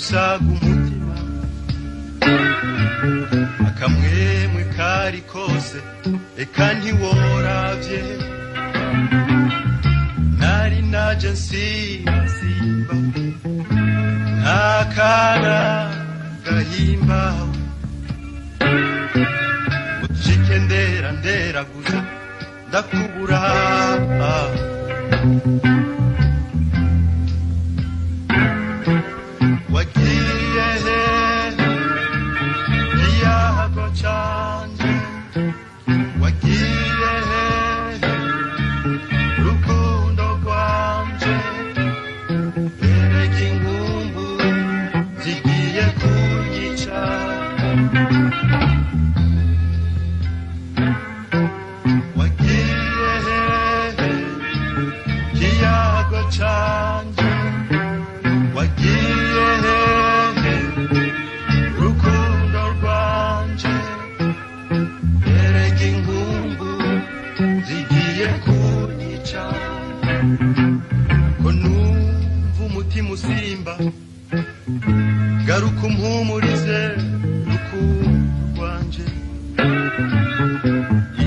gusaga umutima akamwemwe kari kose eka ntiworavye nari naje nsimba ntakana gahimbawe ucike ndera nderaguza ndakubura. Wagiye he ikiyago canje, wagiye he rukundo rwanje, erega inkumbu zigiye kunyica. Wagiye he ikiyago canje, wagiye hehe rukundo rwanje, erega inkumbu zigiye kunyica. Ko numva umutima usimba garuka umpumurize rukundo rwanje,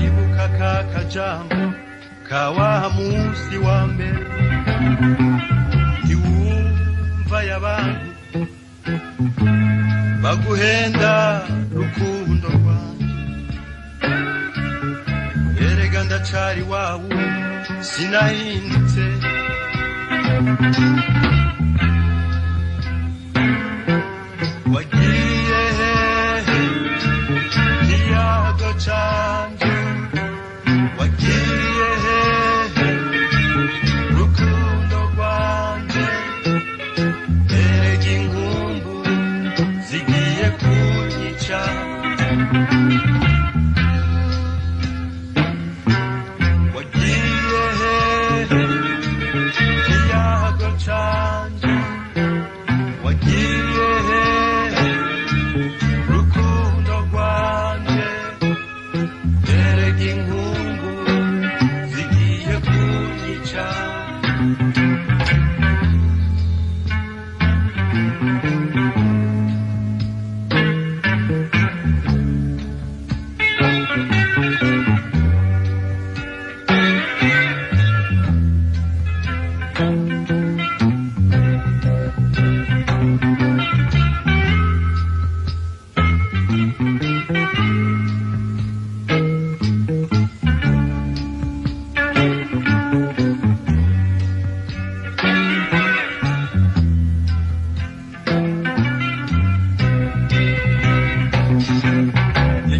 ibuka ka kajambo ka wa musi wa mbere ntiwumva y'abantu baguhenda rukundo rwanje, erega ndacari wawu sinahindutse. Wagiye hehe ikiyago canje, wagiye hehe rukundo rwanje, erega inkumbu zigiye kunyica. Wagiye hehe ikiyago canje, wagiye hehe rukundo rwanje, erega inkumbu zigiye kunyica.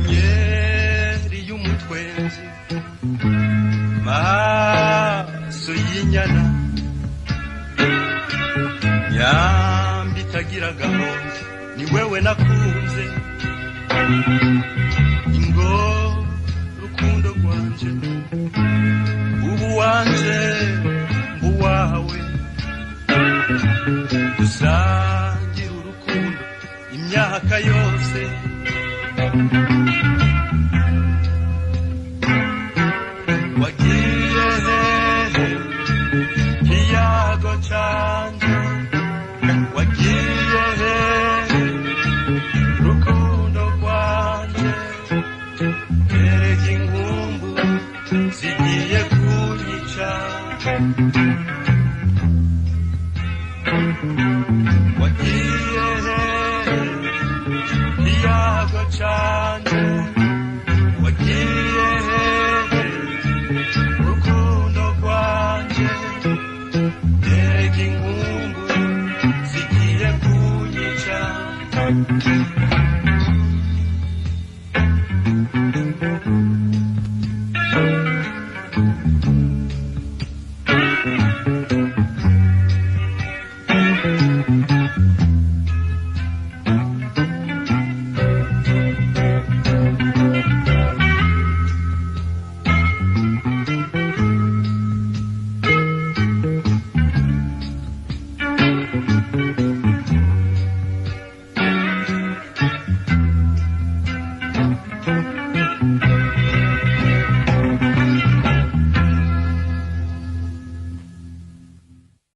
Nyenyeri y'umutwenzi maso y'inyana nyambi itagira gahonze ni wewe nakunze, ingo rukundo rwanje ubu wanje mbuwawe, dusangira urukundo imyaka yose. Wagiye hehe ikiyago canje, wagiye hehe rukundo rwanje, erega inkumbu zigiye kunyica. Wagiye hehe ikiyago canje, wagiye hehe rukundo rwanje, erega inkumbu zigiye kunyica.